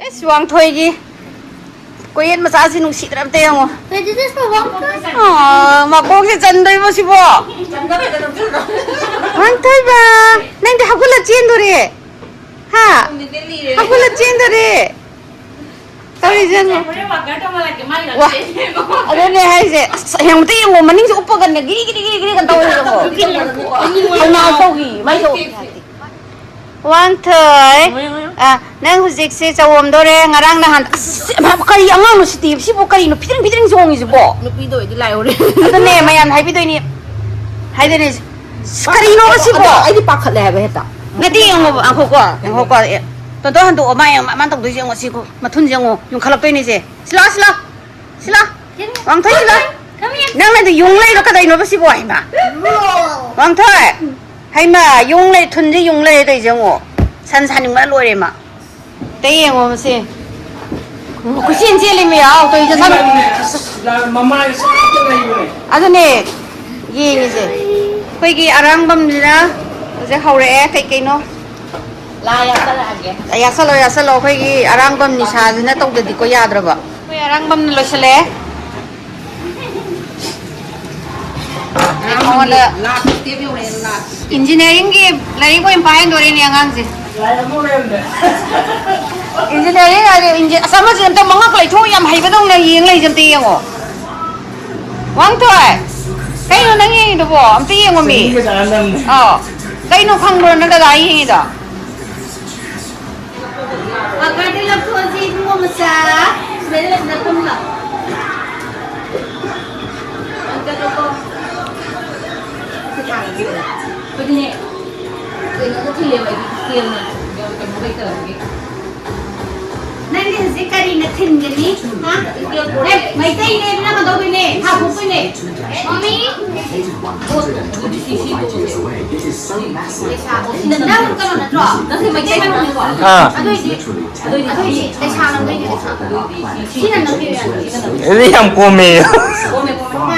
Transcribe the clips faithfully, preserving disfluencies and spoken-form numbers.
ꯑꯦꯁ, ꯋꯥꯡꯊꯣꯏꯒꯤ ꯀꯣꯌꯦꯠ ꯃꯆꯥꯁꯤ ꯅꯨꯡꯁꯤꯗ꯭ꯔꯥ ꯑꯝꯇ ꯌꯦꯡꯉꯣ꯫ Wait, is this for one person? ꯑꯣ, ꯃꯀꯣꯛꯁꯦ ꯆꯟꯗꯣꯏꯕꯣ ꯁꯤꯕꯣ? ꯋꯥꯡꯊꯣꯏꯕ, ꯅꯪꯗꯤ ꯍꯧꯒꯠꯂ ꯆꯦꯟꯗꯣꯔꯦ? ꯍꯥ? ꯍꯧꯒꯠꯂ ꯆꯦꯟꯗꯣꯔꯦ? ꯇꯧꯔꯤꯁꯦ ꯌꯦꯡꯉꯣ꯫ ꯍꯣꯔꯦꯟ ꯋꯥꯀꯔ ꯇꯧꯍꯜꯂꯛꯀꯦ, ꯃꯥꯏ ꯋꯥ, ꯂꯥꯛꯁꯦ꯫ ꯑꯗꯨꯅꯦ ꯍꯥꯏꯁꯦ꯫ ꯑꯁ, ꯍꯌꯦꯡ ꯑꯝꯇ ꯌꯦꯡꯉꯣ, ꯃꯅꯤꯡꯁꯦ ꯎꯞꯄꯒꯅꯦ ꯒꯤꯔꯤ ꯒꯤꯔꯤ ꯒꯤꯔꯤ ꯒꯤꯔꯤ ꯀꯩꯅꯣ ꯇꯧꯔꯦ ꯌꯦꯡꯉꯣ꯫ ꯀꯩꯅꯣ ꯇꯧꯏ, ꯃꯥꯏ ꯇꯧ꯫ ꯋꯥꯡꯊꯣꯏ꯫ ꯌꯦꯡꯉꯣ, ꯌꯦꯡꯉꯣ꯫ ꯑ, ꯅꯪ ꯍꯧꯖꯤꯛꯁꯦ ꯆꯧ ꯑꯣꯝꯗꯣꯔꯦ꯫ ꯉꯔꯥꯡ ꯅꯍꯥꯟ, ꯑꯁ, ꯁꯤ, ꯃꯥ, ꯀꯔꯤ ꯑꯉꯥꯡꯅꯣ ꯁꯤꯗꯤ? ꯁꯤꯕꯨ ꯀꯔꯤꯅꯣ ꯐꯤꯗ꯭ꯔꯤꯡ ꯐꯤꯗ꯭ꯔꯤꯡ ꯆꯣꯡꯉꯤꯁꯤꯕꯣ? ꯅꯨꯄꯤꯗ ꯑꯣꯏꯗꯤ ꯂꯥꯏꯍꯧꯔꯦ꯫ ꯑꯗꯨꯅꯦ, ꯃꯌꯥꯝꯅ ꯍꯥꯏꯕꯤꯗꯣꯏꯅꯤ꯫ ꯍꯥꯏꯗꯣꯏꯅꯦ, "ꯀꯔꯤꯅꯣꯕ ꯁꯤꯕꯣ?" ꯑꯗꯣ ꯑꯩꯗꯤ ꯄꯥꯈꯠꯂꯦ ꯍꯥꯏꯕ ꯍꯦꯛꯇ꯫ ꯅꯠꯇꯦ, ꯌꯦꯡꯉꯣꯕ, ꯉꯥꯏꯈꯣꯀꯣ, ꯉꯥꯏꯈꯣꯀꯣ, ꯑꯦ, ꯇꯣꯟꯇꯣꯟ ꯍꯟꯗꯣꯛꯑꯣ, ꯃꯥ ꯌꯦꯡꯉꯣ, ꯃꯥ, ꯃꯥꯅ ꯇꯧꯗꯣꯏꯁꯦ ꯌꯦꯡꯉꯣ, ꯁꯤ ꯈꯣ-, ꯃꯊꯨꯟꯁꯦ ꯌꯦꯡꯉꯣ, ꯌꯨꯡꯈꯠꯂꯛꯇꯣꯏꯅꯦ ꯁꯦ꯫ ꯁꯤ ꯂꯥꯎ, ꯁꯤ ꯂꯥꯎ꯫ ꯋꯥꯡꯊꯣꯏ, ꯁꯤ ꯂꯥꯎ꯫ Come here. ꯅꯪꯅꯗꯤ ꯌꯨꯡ ꯂꯩꯗꯣ ꯀꯗꯩꯅꯣꯕ ꯁꯤꯕꯣ, ꯍꯩꯃꯥ? ꯋꯥꯡꯊꯣꯏ! ꯍꯩꯃꯥ, ꯌꯨꯡ ꯂꯩ, ꯊꯨꯟꯁꯦ ꯌꯨꯡ ꯂꯩꯔꯦ ꯇꯧꯔꯤꯁꯦ ꯌꯦꯡꯉꯣ꯫ ꯁꯟ ꯁꯥꯅꯤꯡꯕꯅ ꯂꯣꯏꯔꯦ ꯃꯥ꯫ ꯑꯝꯇ ꯌꯦꯡꯉꯣ ꯃꯁꯤ꯫ ꯀꯣꯏꯆꯦꯟ ꯆꯦꯜꯂꯤ ꯃꯤ, ꯑꯥꯎ, ꯇꯧꯔꯤꯁꯦ ꯁꯝ-, ꯃꯃꯥꯏ ꯁꯥꯠꯇ ꯂꯩꯕꯅꯦ꯫ ꯑꯗꯨꯅꯦ ꯌꯦꯡꯉꯤꯁꯦ꯫ ꯑꯩꯈꯣꯏꯒꯤ ꯑꯔꯥꯡꯕꯝꯁꯤꯅ ꯍꯧꯖꯤꯛ ꯍꯧꯔꯛꯑꯦ ꯀꯩ ꯀꯩꯅꯣ꯫ ꯂꯥ ꯌꯥꯠꯆꯔꯛꯑꯒꯦ꯫ ꯌꯥꯠꯁꯜꯂꯣ, ꯌꯥꯠꯁꯜꯂꯣ꯫ ꯑꯩꯈꯣꯏꯒꯤ ꯑꯔꯥꯡꯕꯝ ꯅꯤꯁꯥꯁꯤꯅ ꯇꯧꯗꯗꯤꯀꯣ ꯌꯥꯗ꯭ꯔꯕ꯫ ꯑꯩꯈꯣꯏ ꯑꯔꯥꯡꯕꯝꯅ ꯂꯣꯏꯁꯤꯜꯂꯛꯑꯦ꯫ ꯑꯩ ꯃꯉꯣꯟꯗ ꯂꯥꯁ ꯁ꯭ꯇꯦꯞ ꯌꯧꯔꯛꯑꯦ, ꯂꯥꯁ ꯁ꯭ꯇꯦꯞ꯫ ꯏꯟꯖꯤꯅꯤꯌꯥꯔꯤꯡꯒꯤ ꯂꯥꯏꯔꯤꯛ ꯑꯣꯏꯅ ꯄꯥꯏꯍꯟꯗꯣꯔꯦꯅꯦ ꯑꯉꯥꯡꯁꯦ꯫ ꯂꯥꯏꯔꯤꯛ ꯑꯃ ꯑꯣꯏꯔꯝꯗ꯭ꯔꯦ꯫ ꯏꯟꯖꯤꯅꯤꯌꯥꯔꯤꯡ ꯍꯥꯏꯗꯤ ꯏꯟꯖꯤ-, ꯑꯁ, ꯑꯃꯁꯦ ꯑꯝꯇ ꯃꯉꯛ ꯂꯩꯊꯣꯛ ꯌꯥꯝ ꯍꯩꯕꯗꯧꯅ ꯌꯦꯡ ꯂꯩꯁꯦ ꯑꯝꯇ ꯌꯦꯡꯉꯣ꯫ ꯋꯥꯡꯊꯣꯏ! ꯀꯩꯅꯣ ꯅꯪ ꯌꯦꯡꯉꯤꯗꯨꯕꯣ? ꯑꯝꯇ ꯌꯦꯡꯉꯣ ꯃꯤ꯫ ꯆꯍꯤꯒ ꯆꯥꯟꯅꯗꯕꯅꯦ꯫ ꯑꯧ꯫ ꯀꯩꯅꯣ ꯈꯪꯕ꯭ꯔꯣ ꯅꯪ ꯗꯗꯥ ꯌꯦꯡꯉꯤꯗꯣ? ꯋꯥꯀꯔꯗꯤ ꯂꯧꯊꯣꯛꯑꯁꯤ ꯏꯕꯨꯡꯉꯣ ꯃꯆꯥ꯫ ꯁꯤꯗꯩꯗ ꯂꯩꯁꯤꯜꯂ ꯐꯝꯃꯨ ꯂꯥꯎ꯫ ꯅꯪ ꯆꯠꯂꯣꯀꯣ꯫ ꯁꯤ ꯊꯥꯡꯒꯠꯄꯤꯔꯣ꯫ ꯑꯩꯈꯣꯏꯗꯤꯅꯦ, ꯀꯩꯅꯣꯗ ꯊꯤꯜꯂꯦꯕ ꯑꯩꯗꯤ ꯏꯁꯀꯦꯜꯅ꯫ ꯀꯩꯅꯣ ꯂꯩꯇꯕꯒꯤ꯫ ꯅꯪꯗꯤ ꯍꯧꯖꯤꯛ ꯀꯔꯤꯅ ꯊꯤꯟꯒꯅꯤ? ꯍꯥ? ꯏꯁꯀꯦꯜ ꯄꯣꯔꯛꯑꯦ꯫ ꯑꯦ, ꯃꯩꯇꯩꯅꯦ ꯅꯪ ꯀꯗꯧꯗꯣꯏꯅꯦ? ꯊꯥ ꯐꯨꯛꯇꯣꯏꯅꯦ꯫ ꯃꯝꯃꯤ꯫ ꯅꯪ ꯀꯩꯅꯣ ꯅꯠꯇ꯭ꯔꯣ? ꯅꯪꯁꯦ ꯃꯩꯇꯩ ꯅꯠꯇ꯭ꯔꯣ? ꯑꯥ꯫ ꯑꯗꯨ ꯑꯣꯏꯗꯤ ꯑꯗꯨꯏꯗꯤ ꯁꯤ ꯂꯩꯁꯥ ꯅꯝꯗꯣꯏꯅꯦ, ꯂꯩꯁꯥ꯫ ꯁꯤꯅ ꯅꯝꯕꯤꯌꯨ ꯌꯥꯅꯤ, ꯁꯤꯅ ꯅꯝꯕꯤꯌꯨ꯫ ꯑꯗꯨꯗꯤ ꯌꯥꯝ ꯀꯣꯝꯃꯦ꯫ ꯀꯣꯝꯃꯦ, ꯀꯣꯝꯃꯦ꯫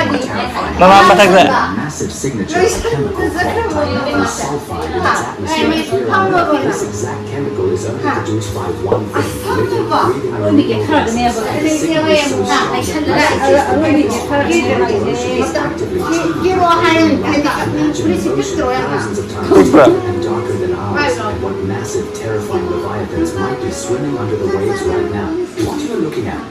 ꯃꯃꯥ ꯃꯊꯛꯇ꯫ Massive signature of chemicals that cause sulfide in its atmosphere. This exact chemical is only produced by one thing, liquid breathing aromatic acids. This signature is so strong that it actively changes. Imagine oceans thousands of times deeper and darker than ours, and what massive, terrifying leviathans might be swimming under the waves right now. What are you looking at?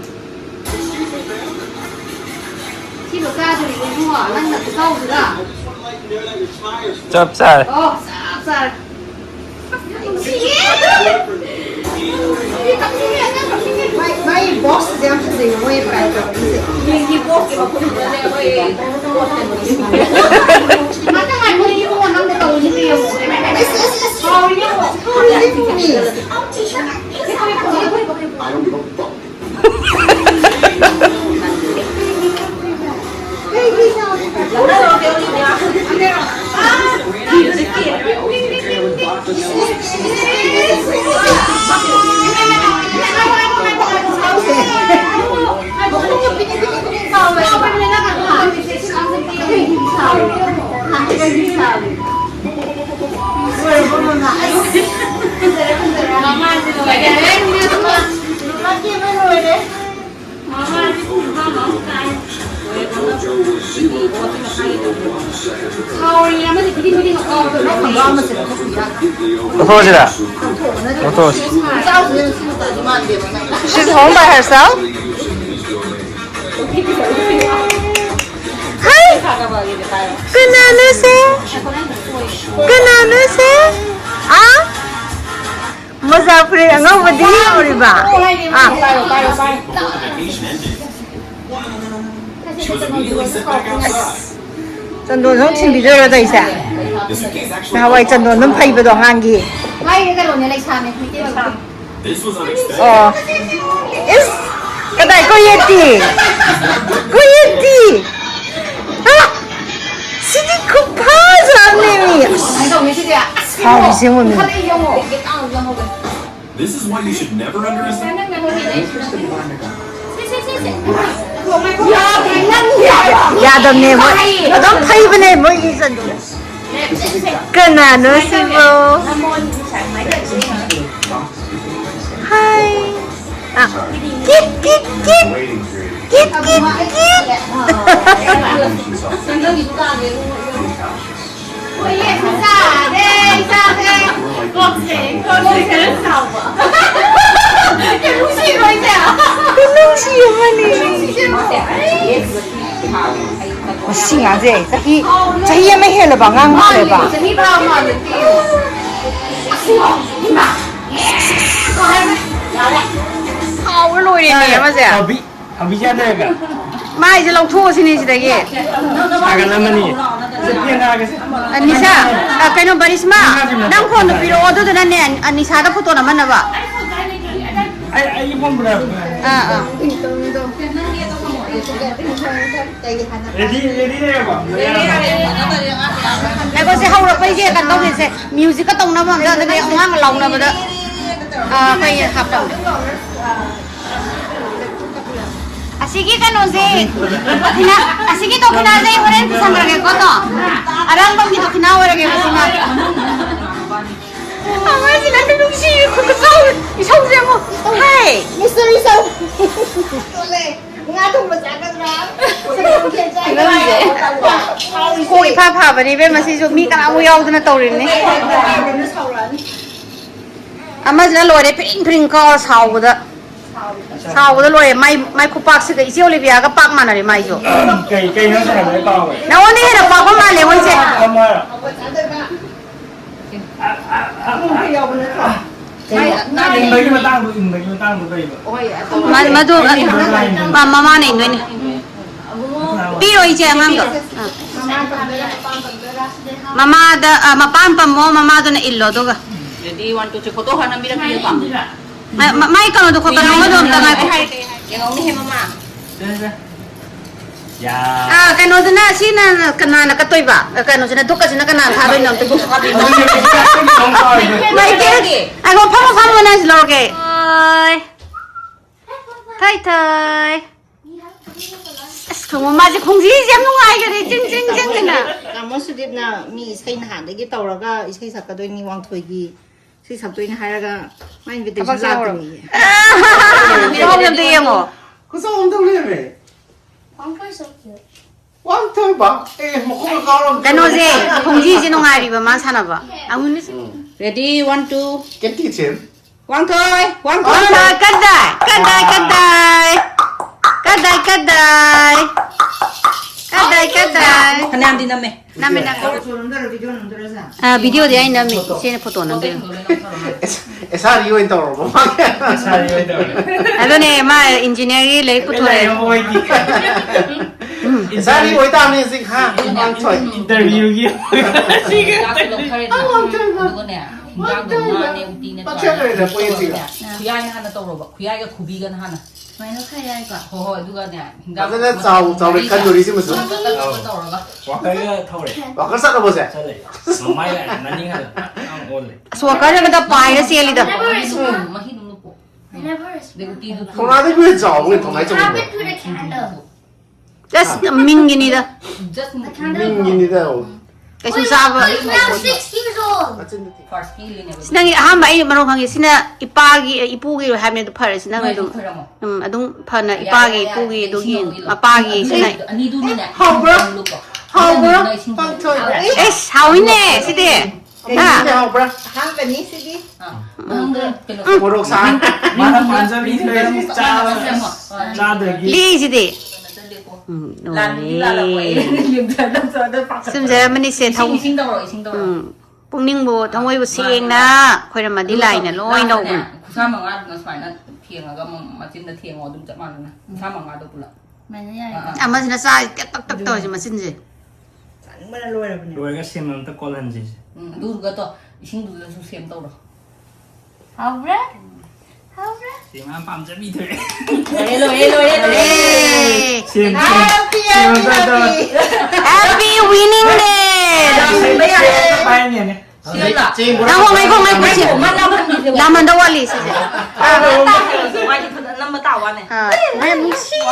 ꯁꯤꯕꯨ ꯆꯥꯗꯣꯔꯤꯕꯣ ꯏꯕꯨꯡꯉꯣ? ꯅꯪꯅ ꯈꯨꯆꯥꯎꯗꯨꯒ꯫ ꯆꯞ ꯆꯥꯔꯦ꯫ ꯑꯣ, ꯆꯞ ꯆꯥꯔꯦ꯫ ꯅꯨꯡꯁꯤꯌꯦ꯫ ꯃꯥꯏ, ꯃꯥꯏ box ꯁꯦ ꯌꯥꯝ ꯐꯖꯩꯌꯦ, ꯃꯣꯏ price ꯇꯧꯕꯁꯦ꯫ ꯌꯦꯡꯒꯤ box ꯁꯦ ꯃꯈꯨꯝꯗꯨꯗꯅꯦ ꯑꯩꯈꯣꯏ ꯉꯥꯛꯇ ꯉꯥꯏꯈꯣ ꯏꯕꯨꯡꯉꯣ, ꯅꯪꯅ ꯇꯧꯔꯤꯁꯤꯗꯤ ꯌꯦꯡꯉꯣ꯫ ꯏꯁ, ꯏꯁ, ꯏꯁ꯫ ꯍꯥꯎꯔꯤꯅꯦ ꯌꯦꯡꯉꯣ꯫ ꯍꯥꯎꯔꯤꯅꯦ ꯌꯦꯡꯉꯣ꯫ ꯂꯧꯊꯣꯛꯑꯁꯤꯔ? ꯂꯧꯊꯣꯛꯑꯁꯤ꯫ She's home by herself? ꯍꯩ! ꯀꯅꯥꯅꯣ ꯁꯦ? ꯀꯅꯥꯅꯣ ꯁꯦ? ꯑꯥ? ꯃꯣꯖꯥ ꯐꯨꯔꯤꯠ ꯑꯉꯧꯕꯗꯤ ꯌꯥꯎꯔꯤꯕ? ꯑꯥ꯫ ꯆꯟꯗꯣꯟꯁꯨ ꯑꯃꯨꯛ ꯊꯤꯟꯕꯤꯗꯣꯏꯔꯣ ꯇꯧꯔꯤꯁꯦ? ꯅꯍꯥꯟꯋꯥꯏ ꯆꯟꯗꯣꯟ ꯑꯗꯨꯝ ꯐꯩꯕꯗꯣ ꯑꯉꯥꯡꯒꯤ꯫ ꯃꯥꯏꯗꯤ ꯀꯩꯅꯣꯅꯦ, ꯂꯩꯁꯥꯅꯦ, ꯃꯩꯇꯩ ꯑꯣꯏꯕ꯫ ꯑꯣ꯫ ꯏꯁ! ꯀꯗꯥꯏ ꯀꯣꯌꯦꯠꯇꯤ? ꯀꯣꯌꯦꯠꯇꯤ? ꯍꯥ? ꯁꯤꯗꯤ ꯈꯨꯐꯖ ꯑꯃꯅꯦꯃꯤ꯫ ꯀꯃꯥꯏꯅ ꯇꯧꯅꯤ ꯁꯤꯗꯤ? ꯑꯁ, ꯍꯥꯎꯔꯤꯁꯦ ꯌꯦꯡꯉꯣꯅꯦ꯫ ꯈꯜꯂꯛꯏ ꯌꯦꯡꯉꯣ꯫ This is what you should never underestimate. ꯌꯥꯗꯕꯅꯦ ꯃꯣꯏ ꯑꯗꯨꯝ ꯐꯩꯕꯅꯦ ꯃꯣꯏꯒꯤ ꯆꯟꯗꯣ꯫ ꯀꯅꯥꯅꯣ ꯁꯤꯕꯣ? ꯍꯥꯏ꯫ ꯑ, ꯀꯤꯠ ꯀꯤꯠ ꯀꯤꯠ꯫ ꯀꯤꯠ ꯀꯤꯠ ꯀꯤꯠ꯫ ꯈꯨꯅꯨꯡꯁꯤ ꯑꯃꯅꯤ꯫ ꯃꯁꯤ ꯉꯥꯡꯁꯦ ꯆꯍꯤ ꯆꯍꯤ ꯑꯃ ꯍꯦꯜꯂꯕ ꯑꯉꯥꯡ ꯃꯥꯜꯂꯦꯕ꯫ ꯁꯥꯎꯔ ꯂꯣꯏꯔꯦꯅꯦ ꯑꯃꯁꯦ꯫ ꯍꯥꯕꯤ ꯍꯥꯕꯤ ꯆꯥꯗꯔꯒ ꯃꯥꯏꯁꯦ ꯂꯧꯊꯣꯛꯑꯁꯤꯅꯦ ꯁꯤꯗꯒꯤ꯫ ꯁꯥꯒꯠꯂꯝꯃꯅꯤ꯫ ꯁꯦ ꯐꯦꯟ ꯊꯥꯔꯒꯦꯁꯦ꯫ ꯑꯅꯤꯁꯥ, ꯑ, ꯀꯩꯅꯣ ꯕꯔꯤꯁꯃꯥ, ꯅꯪ ꯐꯣꯟꯗꯣ ꯄꯤꯔꯛꯑꯣ ꯑꯗꯨꯗꯨꯅꯅꯦ ꯑꯅꯤꯁꯥꯗ ꯐꯣꯇꯣ ꯅꯝꯍꯟꯅꯕ꯫ ꯑꯩ ꯑꯩꯒꯤ ꯐꯣꯟ ꯄꯨꯔꯛꯑꯣ꯫ ꯑꯥ ꯑꯥ꯫ ꯔꯦꯗꯤ ꯔꯦꯗꯤ ꯂꯩꯔꯕꯣ? ꯉꯥꯏꯈꯣ ꯁꯦ ꯍꯧꯔꯛꯄꯩꯁꯦ ꯀꯩꯅꯣ ꯇꯧꯁꯦ ꯁꯦ ꯃ꯭ꯌꯨꯖꯤꯛꯀ ꯇꯧꯅꯕ ꯑꯝꯇ ꯑꯗꯨꯗꯤ ꯑꯉꯥꯡ ꯂꯥꯎꯅꯕꯗ ꯑꯩꯈꯣꯏ ꯍꯥꯞꯇꯧꯅꯦ꯫ ꯑꯁꯤꯒꯤ ꯀꯩꯅꯣꯁꯦ ꯗꯈꯤꯅꯥ ꯑꯁꯤꯒꯤ ꯗꯈꯤꯅꯥꯁꯦ ꯑꯩ ꯍꯣꯔꯦꯟ ꯄꯨꯁꯟꯈ꯭ꯔꯒꯦꯀꯣ ꯇꯣ꯫ ꯑꯔꯥꯡꯕꯝꯒꯤ ꯗꯈꯤꯅꯥ ꯑꯣꯏꯔꯒꯦ ꯃꯁꯤꯅ꯫ ꯑꯉꯥꯡꯁꯤꯅ ꯅꯨꯡꯁꯤ ꯈꯨꯀꯆꯥꯎ ꯏꯁꯧꯁꯦ ꯑꯃꯨꯛ ꯍꯥꯏ꯫ ꯃꯤꯁꯇꯔ ꯏꯁꯧ꯫ ꯉꯥ ꯊꯣꯡꯕ ꯆꯥꯒꯗ꯭ꯔꯥ? ꯀꯣꯛ ꯏꯐꯥ ꯐꯥꯕꯅꯤ ꯏꯕꯦꯝꯃ ꯁꯤꯁꯨ ꯃꯤ ꯀꯅꯥꯃꯨꯛ ꯌꯥꯎꯗꯅ ꯇꯧꯔꯤꯕꯅꯤ꯫ ꯑꯃꯁꯤꯅ ꯂꯣꯏꯔꯦ ꯐꯤꯔꯤꯡ ꯐꯤꯔꯤꯡ ꯀꯥꯎꯔ ꯁꯥꯎꯕꯗ꯫ ꯁꯥꯎꯕꯗ ꯂꯣꯏꯔꯦ ꯃꯥꯏ ꯃꯥꯏ ꯈꯨꯄꯥꯛꯁꯤꯒ ꯏꯆꯦ ꯑꯣꯂꯤꯕꯤꯌꯥꯒ ꯄꯥꯛ ꯃꯥꯟꯅꯔꯦ ꯃꯥꯏꯁꯨ꯫ ꯀꯩ ꯀꯩꯅꯣ ꯁꯥꯟꯅꯕ ꯀꯥꯎꯔꯦ꯫ ꯅꯉꯣꯟꯗ ꯍꯦꯟꯅ ꯄꯥꯛꯄ ꯃꯥꯜꯂꯦ ꯃꯣꯏꯁꯦ꯫ ꯊꯝꯃꯣ ꯍꯥꯏꯔꯣ? ꯀꯩꯅꯣ? ꯏꯟꯕꯒꯤ ꯃꯇꯥꯡꯗꯣ ꯏꯟꯕꯒꯤ ꯃꯇꯥꯡꯗꯣ ꯀꯩꯅꯣ? ꯃ- ꯃꯗꯨ ꯃ- ꯃꯃꯥꯅ ꯏꯟꯗꯣꯏꯅꯦ꯫ ꯄꯤꯔꯣ ꯏꯆꯦ ꯑꯉꯥꯡꯗꯣ꯫ ꯑꯥ꯫ ꯃꯃꯥꯗ ꯑ, ꯃꯄꯥꯟ ꯄꯝꯃꯣ ꯃꯃꯥꯗꯨꯅ ꯏꯜꯂꯣ ꯑꯗꯨꯒ꯫ Ready, one, two, three, photo ꯍꯥꯟꯅ ꯅꯝꯕꯤꯔꯛꯀꯦꯀꯣ꯫ ꯃ- ꯃ- ꯃꯥꯏ ꯀꯩꯅꯣꯗꯣ ꯈꯣꯠꯀꯠꯂꯣ ꯑꯃꯗꯣ ꯑꯝꯇ ꯉꯥꯏꯈꯣ꯫ ꯌꯦꯡꯍꯧꯅꯦꯍꯦ ꯃꯃꯥ꯫ ꯁꯦ, ꯁꯦ꯫ ꯌꯥ꯫ ꯑꯥ, ꯀꯩꯅꯣꯗꯨꯅ ꯁꯤꯅ ꯀꯅꯥꯅ ꯀꯠꯇꯣꯏꯕ? ꯀꯩꯅꯣꯁꯤꯅ ꯙꯨꯛꯀꯁꯤꯅ ꯀꯅꯥꯅ ꯊꯥꯗꯣꯏꯅꯣ ꯑꯝꯇ ꯌꯦꯡꯉꯣ꯫ ꯃꯥꯏꯀꯦꯜ, ꯉꯥꯏꯈꯣ, ꯐꯝꯃꯣ, ꯐꯝꯃꯣ ꯅꯪ꯫ ꯂꯧꯔꯒꯦ꯫ ꯊꯣꯏ꯫ ꯊꯣꯏ, ꯊꯣꯏ꯫ ꯑꯁ, ꯈꯪꯉꯣ, ꯃꯥꯁꯦ ꯈꯣꯡꯖꯤꯁꯦ ꯌꯥꯝ ꯅꯨꯡꯉꯥꯏꯈꯔꯦ, ꯆꯤꯡ, ꯆꯤꯡ, ꯆꯤꯡ ꯍꯥꯏꯅ꯫ ꯇꯥꯃꯣ ꯁꯨꯗꯤꯞꯅ ꯃꯤ ꯏꯁꯩ ꯅꯍꯥꯟꯗꯒꯤ ꯇꯧꯔꯒ ꯏꯁꯩ ꯁꯛꯀꯗꯣꯏꯅꯤ, ꯋꯥꯡꯊꯣꯏꯒꯤ ꯏꯁꯩ ꯁꯛꯇꯣꯏꯅꯤ ꯍꯥꯏꯔꯒ ꯃꯥ invitation ꯊꯕꯛꯁꯦ ꯍꯧꯔꯕ? ꯂꯥꯛꯇ꯭ꯔꯤꯌꯦ꯫ ꯁꯣꯝꯗ ꯑꯝꯇ ꯌꯦꯡꯉꯣ꯫ ꯈꯨꯆꯧ ꯑꯝꯇ ꯂꯩꯔꯝꯃꯦ꯫ ꯋꯥꯡꯊꯣꯏꯕ꯫ ꯑꯦ, ꯃꯈꯣꯡꯒ ꯀꯥꯎꯔꯝꯗ꯭ꯔꯦ꯫ ꯀꯩꯅꯣꯁꯦ, ꯈꯣꯡꯖꯤꯁꯦ ꯅꯨꯡꯉꯥꯏꯔꯤꯕ ꯃꯥ ꯁꯥꯟꯅꯕ꯫ ꯑꯉꯨꯟꯅ ꯁꯤ- ꯎꯝ꯫ Ready, one, two. Can teach him. ꯋꯥꯡꯊꯣꯏ, ꯋꯥꯡꯊꯣꯏ꯫ ꯋꯥꯡꯊꯣꯏ, ꯀꯗꯥꯏ, ꯀꯗꯥꯏ, ꯀꯗꯥꯏ꯫ ꯀꯗꯥꯏ, ꯀꯗꯥꯏ꯫ ꯀꯗꯥꯏ, ꯀꯗꯥꯏ꯫ ꯐꯅꯌꯥꯝꯗꯤ ꯅꯝꯃꯦ꯫ ꯅꯝꯃꯦ, ꯅꯝꯃꯦ꯫ ꯑꯥ, videoꯗꯤ ꯑꯩ ꯅꯝꯃꯤ, ꯏꯆꯦꯅ photo ꯅꯝꯕꯤꯔꯣ꯫ ꯑꯦꯁ-, ꯑꯦꯁꯥꯔꯤ ꯑꯣꯏꯅ ꯇꯧꯔꯕꯣ ꯃꯥꯒꯤ? ꯑꯦꯁꯥꯔꯤ ꯑꯣꯏꯅ ꯇꯧꯔꯦ꯫ ꯑꯗꯨꯅꯦ, ꯃꯥ engineerꯒꯤ ꯂꯥꯏꯔꯤꯛ ꯄꯨꯊꯣꯔꯛꯑꯦ꯫ ꯑꯦꯁꯥꯔꯤ ꯑꯣꯏꯇꯥꯕꯅꯤ ꯍꯧꯖꯤꯛ, ꯍꯥ? Interviewꯒꯤ꯫ ꯆꯥꯛꯇꯣ ꯂꯧꯊꯔꯦꯗꯅ꯫ ꯑꯗꯨꯒꯅꯦ, ꯍꯤꯟꯖꯥꯡꯗꯣ ꯉꯥꯅꯦ, ꯎꯇꯤꯅꯦ, ꯄꯛꯆꯗ꯭ꯔꯦꯗ ꯇꯧꯔꯒꯅꯦ, ꯄꯣꯠꯁꯤꯒ꯫ ꯈꯨꯌꯥꯏꯅ ꯍꯥꯟꯅ ꯇꯧꯔꯣꯕ, ꯈꯨꯌꯥꯏꯒ ꯈꯨꯕꯤꯒꯅ ꯍꯥꯟꯅ꯫ ꯁꯨꯃꯥꯏꯅ ꯈꯔ ꯌꯥꯏꯀꯣ꯫ ꯍꯣꯏ, ꯍꯣꯏ, ꯑꯗꯨꯒꯅꯦ, ꯍꯤꯟꯖꯥꯡ ꯐꯖꯅ ꯃꯆꯨ ꯆꯥꯎ-, ꯆꯥꯎꯔꯦ ꯃꯔꯤꯗ ꯈꯟꯗꯣꯔꯤ ꯁꯤꯃꯁꯨ꯫ ꯇꯧꯔꯒ꯫ ꯋꯥꯀꯔꯒ ꯊꯧꯔꯦ꯫ ꯋꯥꯀꯔ ꯆꯠꯂꯕꯣ ꯁꯦ? ꯆꯠꯂꯦ꯫ ꯃꯃꯥꯏ ꯂꯥꯛꯑꯦ, ꯃꯅꯤꯡ ꯍꯜꯂꯦ꯫ ꯌꯥꯝ ꯑꯣꯜꯂꯦ꯫ ꯑꯁ, ꯋꯥꯀꯔꯅ ꯑꯝꯇ ꯄꯥꯏꯔ ꯆꯦꯜꯂꯤꯗ꯫ ꯎꯝ, ꯃꯍꯤꯗꯨ ꯂꯨꯞꯄꯣ꯫ ꯑꯗꯩ ꯎꯇꯤꯗꯨ ꯊꯣꯡꯅꯥꯗꯩ ꯂꯣꯏ ꯆꯥꯎꯕ ꯊꯣꯡꯅꯥꯏ ꯆꯪꯕꯗꯣ꯫ Carpet with a candle꯫ ꯑꯁ, ꯃꯤꯡꯒꯤꯅꯤꯗ꯫ Just ꯃꯤꯡꯒꯤꯅꯤꯗ꯫ ꯀꯩꯁꯨ ꯆꯥꯕ꯫ Wait, he's now six years old. ꯃꯆꯤꯟꯗ ꯊꯤ꯫ First ꯀꯤꯂꯤꯅꯦꯕ꯫ ꯁꯤ ꯅꯪꯒꯤ ꯑꯍꯥꯟꯕ ꯑꯩ ꯃꯔꯣꯟ ꯈꯪꯉꯦ꯫ ꯁꯤꯅ ꯏꯄꯥꯒꯤ, ꯏꯄꯨꯒꯤ ꯑꯣꯏ ꯍꯥꯏꯕꯅꯦ, ꯑꯗꯨ ꯐꯔꯦ, ꯁꯤ ꯅꯪ ꯅꯣꯏ ꯑꯗꯨꯝ꯫ ꯑꯗꯨꯝ ꯐꯔꯝꯃꯣ꯫ ꯎꯝ, ꯑꯗꯨꯝ ꯐꯅ ꯌꯥꯔꯦ, ꯏꯄꯥꯒꯤ, ꯌꯥꯔꯦ, ꯏꯄꯨꯒꯤ, ꯌꯥꯔꯦ, ꯑꯗꯨꯒꯤ ꯏꯁꯤꯡ ꯂꯧꯕꯤꯔꯣ꯫ ꯃꯄꯥꯒꯤ, ꯁꯤꯅ꯫ ꯑꯅꯤꯗꯨꯅꯅꯦ, ꯍꯥꯎꯕ꯭ꯔꯥ? ꯏꯁꯤꯡ ꯂꯧꯕꯤꯔꯣ꯫ ꯄꯥꯡꯊꯣꯏ꯫ ꯑꯦꯁ, ꯍꯥꯎꯏꯅꯦ, ꯁꯤꯗꯤ꯫ ꯍꯥ? ꯁꯤꯗꯤ ꯍꯥꯎꯕ꯭ꯔꯥ? ꯑꯍꯥꯟꯕꯅꯤ ꯁꯤꯗꯤ꯫ ꯑꯥ, ꯃꯅꯨꯡꯗ ꯀꯩꯅꯣ ꯃꯣꯔꯣꯛ ꯁꯥ-꯫ ꯃꯥꯅ ꯄꯥꯝꯖꯕꯤ ꯊꯣꯏ ꯆꯥ-, ꯆꯥꯗꯣꯏꯒꯤ꯫ ꯂꯤꯁꯤꯗꯤ꯫ ꯎꯝ, ꯂꯥꯟꯕꯗꯤ ꯂꯥꯜꯂꯝꯃꯣꯏ꯫ ꯂꯣꯏꯔꯦ꯫ ꯌꯦꯡꯖꯔꯗꯕꯁꯨ ꯑꯗ ꯄꯥꯈꯠꯄ꯫ ꯁꯤꯝꯁꯦ ꯑꯃꯅꯤꯁꯦ ꯏꯁꯤꯡ, ꯊꯧ-, ꯏꯁꯤꯡ ꯇꯧꯔꯣ, ꯏꯁꯤꯡ ꯇꯧꯔꯣ꯫ ꯎꯝ, ꯄꯨꯛꯅꯤꯡꯕꯨ ꯊꯃꯣꯏꯕꯨ ꯃꯥꯅꯦ, ꯁꯦꯡꯅ ꯃꯥꯅꯦ꯫ ꯈꯣꯏꯔꯝꯃꯗꯤ ꯑꯗꯨꯒ ꯂꯥꯏꯅ ꯂꯣꯏꯅ ꯂꯥꯛꯄꯅꯦ, ꯎꯕꯅꯦ꯫ ꯈꯨꯠꯁꯥ ꯃꯉꯥꯗꯨꯅ ꯁꯨꯃꯥꯏꯅ ꯊꯦꯡꯉꯒ ꯑꯃ ꯃꯆꯤꯟꯗ ꯊꯦꯡꯉꯣ, ꯑꯗꯨꯝ ꯆꯞ ꯃꯥꯟꯅꯅ꯫ ꯈꯨꯠꯁꯥ ꯃꯉꯥꯗꯣ ꯄꯨꯂꯞ꯫ ꯁꯨꯃꯥꯏꯅ ꯌꯥꯏꯀꯣ? ꯑꯥ, ꯑꯥ꯫ ꯑꯃꯁꯤꯅ ꯆꯥꯁꯤ ꯇꯦꯛ ꯇꯛ ꯇꯛ ꯇꯧꯔꯤꯁꯦ ꯃꯆꯤꯟꯁꯦ꯫ ꯆꯥꯅꯤꯡꯕꯅ ꯂꯣꯏꯔꯕꯅꯦ꯫ ꯂꯣꯏꯔꯒ ꯁꯦꯝ ꯑꯝꯇ ꯀꯣꯜꯍꯟꯁꯤꯁꯦ꯫ ꯎꯝ, ꯑꯗꯨꯗꯨꯒ ꯇꯣ, ꯏꯁꯤꯡꯗꯨꯗꯁꯨ ꯁꯦꯝ ꯇꯧꯔꯣ꯫ ꯍꯥꯎꯕ꯭ꯔꯥ? ꯍꯥꯎꯕ꯭ꯔꯥ? ꯁꯤ ꯃꯥ ꯄꯥꯝꯖꯕꯤ ꯊꯣꯛꯑꯦ꯫ ꯂꯣꯏꯔꯦ, ꯂꯣꯏꯔꯦ, ꯂꯣꯏꯔꯦ, ꯂꯣꯏꯔꯦ꯫ ꯑꯦ! ꯁꯦꯝ, ꯁꯦꯝ꯫ Happy, ꯁꯦꯝ happy, ꯑꯝꯇ ꯇꯧꯔꯣ꯫ Happy꯫ Happy winning day! ꯁꯦꯝ, ꯁꯦꯝ, ꯄꯥꯏꯔꯅꯤꯅꯦ꯫ ꯁꯤꯔꯣ? ꯆꯦꯡ ꯕꯣꯔꯥ ꯉꯥꯏꯈꯣ, ꯉꯥꯏꯈꯣ, ꯉꯥꯏꯈꯣ, ꯁꯤ꯫ ꯃꯥ ꯂꯥꯎꯍꯟꯕꯤꯁꯦ꯫ ꯂꯥꯝꯍꯟꯗꯧ ꯋꯥꯠꯂꯤ ꯁꯤꯁꯦ꯫ ꯃꯥꯗꯤ ꯐꯖꯅ ꯅꯝꯕ ꯇꯥ ꯋꯥꯅꯦ꯫ ꯑꯥ, ꯃꯌꯥꯝ ꯅꯨꯡꯁꯤꯌꯦ꯫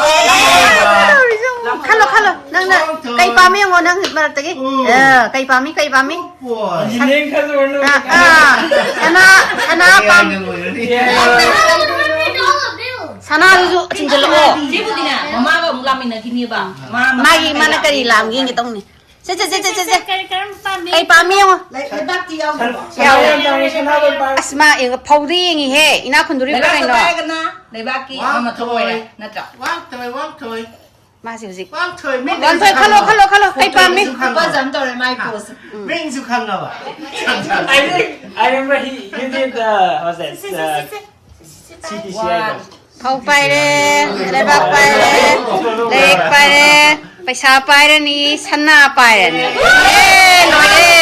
ꯈꯜꯂꯣ, ꯈꯜꯂꯣ꯫ ꯅꯪꯅ ꯀꯩ ꯄꯥꯝꯃꯤ ꯌꯦꯡꯉꯣ, ꯅꯪ ꯃꯔꯛꯇꯒꯤ꯫ ꯎꯝ꯫ ꯑꯥ, ꯀꯩ ꯄꯥꯝꯃꯤ, ꯀꯩ ꯄꯥꯝꯃꯤ? ꯌꯦꯡ ꯈꯜꯂꯨꯔꯅꯨ꯫ ꯑꯥ, ꯑꯥ꯫ ꯁꯅꯥ, ꯁꯅꯥ ꯄꯥꯝ-, ꯌꯥꯝꯅ ꯂꯣꯏꯔꯅꯤ꯫ ꯁꯅꯥꯗꯨꯁꯨ ꯆꯤꯡꯁꯤꯜꯂꯛꯑꯣ꯫ ꯆꯦꯕꯨꯗꯤꯅꯦ, ꯃꯃꯥꯒ ꯑꯃꯨꯛ ꯂꯥꯛꯃꯤꯟꯅꯈꯤꯅꯦꯕ꯫ ꯃꯥ ꯃꯥꯒꯤ, ꯃꯥꯅ ꯀꯔꯤ ꯂꯥꯝꯒꯦ ꯌꯦꯡꯒꯦ ꯇꯧꯅꯤ꯫ ꯁꯦ, ꯁꯦ, ꯁꯦ, ꯁꯦ, ꯁꯦ, ꯁꯦ꯫ ꯀꯔꯤ, ꯀꯔꯝꯕ ꯄꯥꯝꯃꯤ? ꯀꯩ ꯄꯥꯝꯃꯤ ꯌꯦꯡꯉꯣ꯫ ꯂꯩ-, ꯂꯩꯕꯥꯛꯇꯤ ꯌꯥꯎꯗꯕ꯫ ꯁꯅꯥ ꯌꯥꯝ ꯇꯥꯡꯉꯤ, ꯁꯅꯥ ꯂꯣꯏ ꯄꯥꯏ꯫ ꯑꯁ, ꯃꯥ ꯌꯦꯡꯉꯣ, ꯐꯧꯗ ꯌꯦꯡꯉꯤꯍꯦ꯫ ꯏꯅꯥ ꯈꯨꯟꯗꯣꯔꯤꯕ꯭ꯔꯥ ꯂꯩꯕꯥꯛꯇ ꯀꯩꯅꯣ? ꯄꯥꯏꯔꯒꯅ ꯂꯩꯕꯥꯛꯀꯤ ꯋꯥ ꯑꯃ ꯊꯣꯛꯑꯣꯏ, ꯊꯣꯏ꯫ ꯅꯠꯇ꯭ꯔꯥ? ꯋꯥ ꯊꯣꯏ, ꯋꯥ ꯊꯣꯏ꯫ ꯃꯥꯁꯦ ꯍꯧꯖꯤꯛ꯫ ꯋꯥ ꯊꯣꯏ, ꯃꯤ ꯋꯥ ꯊꯣꯏ, ꯈꯜꯂꯣ, ꯈꯜꯂꯣ, ꯈꯜꯂꯣ꯫ ꯀꯩ ꯄꯥꯝꯃꯤ? ꯐꯣꯇꯣꯗꯁꯨ ꯈꯪꯉꯕ? ꯄꯖ ꯑꯃ ꯇꯧꯔꯦ ꯃꯥꯏ ꯄꯣꯁ꯫ ꯎꯝ꯫ ꯃꯤꯡꯁꯨ ꯈꯪꯉꯕ? I think, I remember he, he did, uh, what's that? ꯁꯤ, ꯁꯤ, ꯁꯤ, Uh, ꯁꯤ, ꯁꯤ, ꯁꯤ, ꯁꯤ꯫ C T C ꯍꯥꯏꯗꯣ꯫ ꯐꯧ ꯄꯥꯏꯔꯦ, ꯂꯩꯕꯥꯛ ꯄꯥꯏꯔꯦ, ꯂꯩꯔꯤꯛ ꯄꯥꯏꯔꯦ, ꯄꯩꯁꯥ ꯄꯥꯏꯔꯅꯤ, ꯁꯅꯥ ꯄꯥꯏꯔꯅꯤ꯫ ꯑꯦ, ꯂꯣꯏꯔꯦ꯫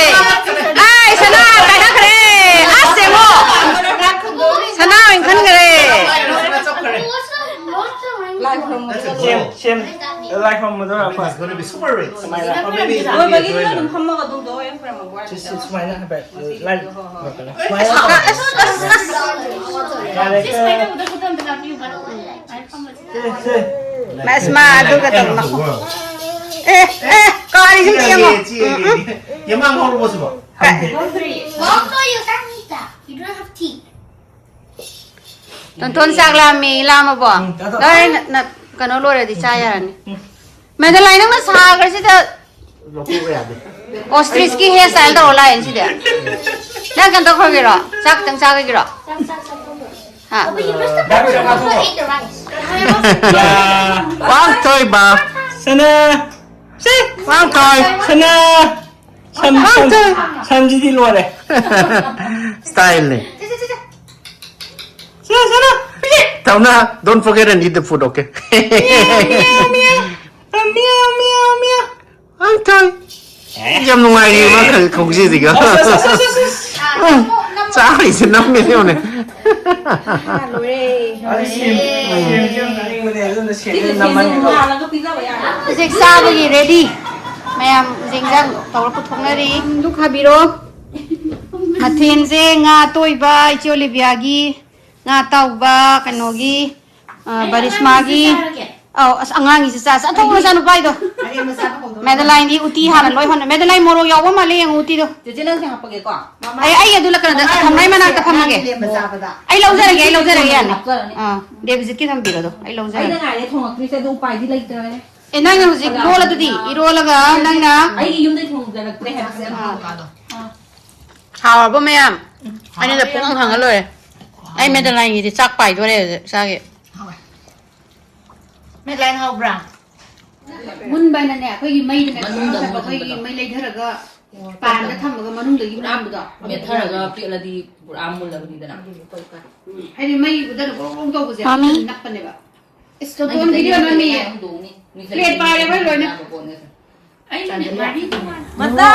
ꯑꯥꯏ, ꯁꯅꯥ ꯀꯥꯏꯅꯈ꯭ꯔꯦ꯫ ꯑꯁ, ꯌꯦꯡꯉꯣ꯫ ꯁꯅꯥ ꯑꯣꯏꯅ ꯈꯟꯈ꯭ꯔꯦ꯫ ꯂꯥꯏ ꯈꯨꯔꯨꯝꯕꯗ ꯁꯦꯝ, ꯁꯦꯝ, ꯂꯥꯏ ꯈꯨꯔꯨꯝꯕꯗ ꯑꯩꯈꯣꯏ꯫ It's gonna be super rich. ꯁꯨꯃꯥꯏꯅ꯫ Or maybe it'll be a ꯂꯣꯏꯕꯒꯤ ꯑꯗꯨꯝ jeweler. ꯐꯝꯃꯒ ꯑꯗꯨꯝ ꯗꯣ ꯌꯥꯝ ꯈꯨꯔꯨꯝꯃꯒ ꯋꯥꯔꯤ ꯁꯤ, ꯁꯤ ꯁꯥꯟꯅꯕ꯫ ꯁꯨꯃꯥꯏꯅ ꯍꯥꯏꯕ, ꯂꯥꯏ ꯈꯨꯔꯨꯝꯕꯗ꯫ ꯁꯨꯃꯥꯏꯅ꯫ ꯁꯤ ꯁꯨꯃꯥꯏꯅ ꯈꯨꯗꯝ ꯈꯨꯗꯝꯗ ꯂꯥꯛꯄꯤꯌꯨꯕ꯫ ꯂꯥꯏ ꯐꯝꯕꯁꯦ꯫ ꯁꯦ, ꯁꯦ꯫ ꯃꯥꯁ ꯃꯥ ꯑꯗꯨꯒ ꯇꯧꯅ꯫ ꯑꯦ, ꯑꯦ, ꯀꯔꯤꯁꯨ ꯌꯦꯡꯉꯣ꯫ ꯆꯤꯛꯑꯒꯦ, ꯆꯤꯛꯑꯒꯦ꯫ ꯎꯝ, ꯎꯝ꯫ ꯌꯦꯃꯥꯡ ꯉꯧꯔꯕꯣ ꯁꯤꯕꯣ? ꯀꯥꯏ? Won't you tell me that? You don't have teeth. ꯇꯣꯟꯊꯣꯟ ꯆꯥꯛ ꯂꯥꯝꯃꯤ, ꯂꯥꯝꯃꯕꯣ? ꯎꯝ, ꯆꯥꯊꯣꯛ꯫ ꯂꯣꯏꯔꯦ, ꯅ-, ꯅ-, ꯀꯩꯅꯣ ꯂꯣꯏꯔꯗꯤ ꯆꯥ ꯌꯥꯔꯅꯤ꯫ ꯎꯝ꯫ ꯃꯦꯗꯂꯥꯏꯟ, ꯅꯪꯅ ꯁꯥꯈ꯭ꯔꯁꯤꯗ꯫ ꯂꯧꯊꯣꯛꯄ ꯌꯥꯗꯦ꯫ Ostrich ꯀꯤ hair style ꯇꯧꯔ ꯂꯥꯛꯑꯦ ꯁꯤꯗꯤ꯫ ꯅꯪ ꯀꯩꯅꯣ ꯇꯧꯈ꯭ꯔꯒꯦꯔꯣ? ꯆꯥꯛ ꯈꯤꯇꯪ ꯆꯥꯈ꯭ꯔꯒꯦꯔꯣ? ꯍꯥ? ꯕꯥꯔꯕꯤ ꯆꯥꯛ ꯆꯥꯊꯣꯛꯑꯣ꯫ ꯋꯥꯡꯊꯣꯏꯕ꯫ ꯁꯅꯥ꯫ ꯁꯤ꯫ ꯋꯥꯡꯊꯣꯏ꯫ ꯁꯅꯥ꯫ ꯁꯝ, ꯁꯝ, ꯁꯝꯁꯤꯗꯤ ꯂꯣꯏꯔꯦ꯫ Style ꯅꯦ꯫ ꯁꯅꯥ, ꯁꯅꯥ꯫ ꯇꯧꯅ, don't forget and eat the food, okay? ꯃꯤꯌꯥꯎ, ꯃꯤꯌꯥꯎ, ꯃꯤꯌꯥꯎ꯫ ꯃꯤꯌꯥꯎ, ꯃꯤꯌꯥꯎ, ꯃꯤꯌꯥꯎ꯫ ꯋꯥꯡꯊꯣꯏ꯫ ꯑꯦ꯫ ꯌꯥꯝ ꯅꯨꯡꯉꯥꯏꯔꯤ ꯃꯥ ꯈꯜ-, ꯈꯣꯡꯖꯤꯁꯤꯒ꯫ ꯑꯁ, ꯑꯁ, ꯑꯁ, ꯑꯁ, ꯑꯁ꯫ ꯎꯝ, ꯆꯥꯔꯤꯁꯦ ꯅꯝꯃꯦ ꯌꯦꯡꯉꯨꯅꯦ꯫ ꯂꯣꯏꯔꯦ, ꯑꯗꯨ ꯁꯦꯝ-, ꯂꯣꯏꯔꯦ꯫ ꯁꯦꯝꯁꯨ ꯌꯥꯝ ꯆꯥꯅꯤꯡꯕꯅꯦ, ꯑꯗꯨꯅ ꯁꯦꯝꯁꯨ ꯁꯤꯗꯤ ꯅꯝꯃꯅꯤ꯫ ꯁꯦꯝꯁꯨ ꯉꯥꯜꯂꯒ ꯄꯤꯖꯕ ꯌꯥꯔꯦ꯫ ꯍꯧꯖꯤꯛ ꯆꯥꯕꯒꯤ ready꯫ ꯃꯌꯥꯝ ꯍꯧꯖꯤꯛ ꯏꯟꯖꯥꯡ ꯇꯧꯔ ꯄꯨꯊꯣꯛꯅꯔꯤ꯫ ꯗꯨ ꯈꯥꯕꯤꯔꯣ꯫ ꯃꯊꯦꯜꯁꯦ ꯉꯥ ꯑꯇꯣꯏꯕ, ꯏꯆꯦ ꯑꯣꯂꯤꯕꯤꯌꯥꯒꯤ ꯉꯥ ꯑꯇꯥꯎꯕ, ꯀꯩꯅꯣꯒꯤ, ꯑ, ꯑꯩ ꯕꯔꯤꯁꯃꯥꯒꯤ꯫ ꯑꯉꯥꯡꯒꯤꯁꯨ ꯆꯥꯔꯒꯦ꯫ ꯑꯧ, ꯑꯁ, ꯑꯉꯥꯡꯒꯤꯁꯨ ꯆꯥꯁꯦ꯫ ꯑꯆꯧꯕ ꯃꯆꯥꯅꯨꯄꯥ ꯍꯥꯏꯗꯣ꯫ ꯑꯔꯦꯝꯕ ꯆꯥꯕ ꯍꯧꯗꯣꯔꯦ꯫ ꯃꯦꯗꯂꯥꯏꯟꯗꯤ ꯎꯇꯤ ꯍꯥꯟꯅ ꯂꯣꯏ ꯍꯣꯠꯅ-, ꯃꯦꯗꯂꯥꯏꯟ ꯃꯣꯔꯣꯛ ꯌꯥꯎꯕ ꯃꯥꯜꯂꯦ, ꯌꯦꯡꯉꯨ ꯎꯇꯤꯗꯣ꯫ ꯆꯦꯆꯦ, ꯅꯪꯁꯦ ꯍꯥꯞꯄꯒꯦꯀꯣ꯫ ꯑꯩ, ꯑꯩ ꯑꯗꯨ ꯂꯥꯛꯀꯅꯨꯗ, ꯃꯃꯥꯏ ꯊꯝꯅꯥꯏ ꯃꯅꯥꯛꯇ ꯐꯝꯃꯒꯦ꯫ ꯑꯉꯥꯡꯒꯤ ꯂꯦꯝꯕ ꯆꯥꯕꯗ꯫ ꯑꯩ ꯂꯧꯖꯔꯒꯦ, ꯑꯩ ꯂꯧꯖꯔꯒꯦ, ꯌꯥꯅꯤ꯫ ꯍꯥꯞꯆꯔꯅꯤ꯫ ꯑꯥ, ꯗꯦꯕꯤꯖꯤꯠꯀꯤ ꯊꯝꯕꯤꯔꯣꯗꯣ, ꯑꯩ ꯂꯧꯖꯔꯒꯦ꯫ ꯑꯩꯅ ꯉꯥꯏꯔꯦ, ꯊꯣꯡꯉꯛꯇ꯭ꯔꯤꯁꯦ, ꯑꯗꯨ ꯎꯄꯥꯏꯗꯤ ꯂꯩꯇ꯭ꯔꯦ꯫ ꯑꯦ, ꯅꯪꯅ ꯍꯧꯖꯤꯛ ꯏꯔꯣꯜꯂꯗꯨꯗꯤ, ꯏꯔꯣꯜꯂꯒ ꯅꯪꯅ ꯑꯩꯒꯤ ꯌꯨꯝꯗꯩ ꯊꯣꯡꯖꯔꯛꯇ꯭ꯔꯦ ꯍꯥꯏꯕ꯫ ꯑꯥ꯫ ꯍꯥꯎꯔꯕꯣ ꯃꯌꯥꯝ? ꯎꯝ, ꯑꯩꯅ ꯍꯥꯎꯔꯦ, ꯄꯨꯡ ꯌꯥꯝ ꯍꯪꯉ ꯍꯥꯎꯔꯦ꯫ ꯂꯣꯏꯔꯦ꯫ ꯑꯩ ꯃꯦꯗꯂꯥꯏꯟꯒꯤꯗꯤ ꯆꯥꯛ ꯄꯥꯏꯗꯣꯔꯦ ꯍꯧꯖꯤꯛ ꯆꯥꯒꯦ꯫ ꯍꯥꯎꯋꯦ꯫ ꯃꯦꯗꯂꯥꯏꯟ ꯍꯥꯎꯕ꯭ꯔꯥ? ꯃꯨꯟꯕ ꯍꯥꯏꯅꯅꯦ, ꯑꯩꯈꯣꯏꯒꯤ ꯃꯩꯗꯅꯦ, ꯃꯅꯨꯡꯗ ꯇꯣꯉꯥꯟꯅ ꯆꯠꯄ ꯑꯩꯈꯣꯏꯒꯤ ꯃꯨꯟꯕꯗꯣ꯫ ꯃꯩ ꯂꯩꯊꯔꯒ ꯄꯥꯟꯗ ꯊꯝꯃꯒ ꯃꯅꯨꯡꯗꯒꯤ ꯄꯨꯔꯥ ꯃꯨꯟꯕꯗꯣ꯫ ꯃꯦꯠꯊꯔꯒ ꯄꯦꯠꯂꯗꯤ ꯄꯨꯔꯥ ꯃꯨꯜꯂꯕꯅꯤꯗꯅ꯫ ꯍꯥꯏꯗꯤ ꯃꯩ ꯎꯗꯅ ꯒ꯭ꯔꯣꯡ ꯒ꯭ꯔꯣꯡ ꯇꯧꯕꯁꯦ ꯃꯥꯃꯤ꯫ ꯅꯞꯄꯅꯦꯕ꯫ ꯏꯁ, ꯅꯪꯒꯤ ꯇꯣꯟ ꯚꯤꯗꯤꯑꯣ ꯅꯝꯃꯤꯌꯦ꯫ ꯍꯨꯟꯗꯣꯛꯅꯤ꯫ ꯃꯤ ꯄ꯭ꯂꯦꯠ ꯄꯥꯏꯔꯦ ꯑꯩꯈꯣꯏ ꯂꯣꯏꯅ꯫ ꯌꯥꯕ ꯄꯣꯠꯅꯦ꯫ ꯑꯩꯅ ꯃꯥꯔꯤ ꯇꯣꯉꯥꯟ꯫ ꯃꯆꯥ,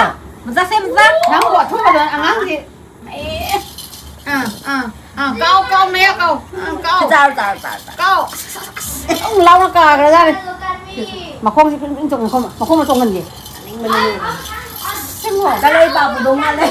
ꯃꯆꯥꯁꯦ, ꯃꯆꯥ꯫ ꯅꯪꯕꯨ ꯑꯊꯨꯝꯕꯗ ꯑꯉꯥꯡꯁꯦ꯫ ꯑꯦ꯫ ꯑꯥ, ꯑꯥ, ꯑꯥ, ꯀꯥꯎ, ꯀꯥꯎ, ꯃꯌꯥ ꯀꯥꯎ꯫ ꯑꯥ, ꯀꯥꯎ꯫ ꯆꯥꯔꯣ, ꯆꯥꯔꯣ, ꯆꯥꯔꯣ, ꯆꯥꯔꯣ꯫ ꯀꯥꯎ꯫ ꯑꯁ, ꯑꯁ, ꯑꯁ, ꯑꯁ, ꯑꯃꯨꯛ ꯂꯥꯎꯅ ꯀꯥꯈ꯭ꯔꯖꯥꯠꯅꯦ꯫ ꯃꯈꯣꯡꯁꯦ ꯐꯤꯡ ꯐꯤꯡ ꯆꯣꯡꯉꯦ, ꯃꯈꯣꯡ, ꯃꯈꯣꯡ ꯑꯃ ꯆꯣꯡꯍꯟꯒꯦ꯫ ꯑꯁꯦꯡꯕ꯫ ꯀꯂꯩ ꯄꯥꯝꯕꯗꯧ ꯃꯥꯜꯂꯦ꯫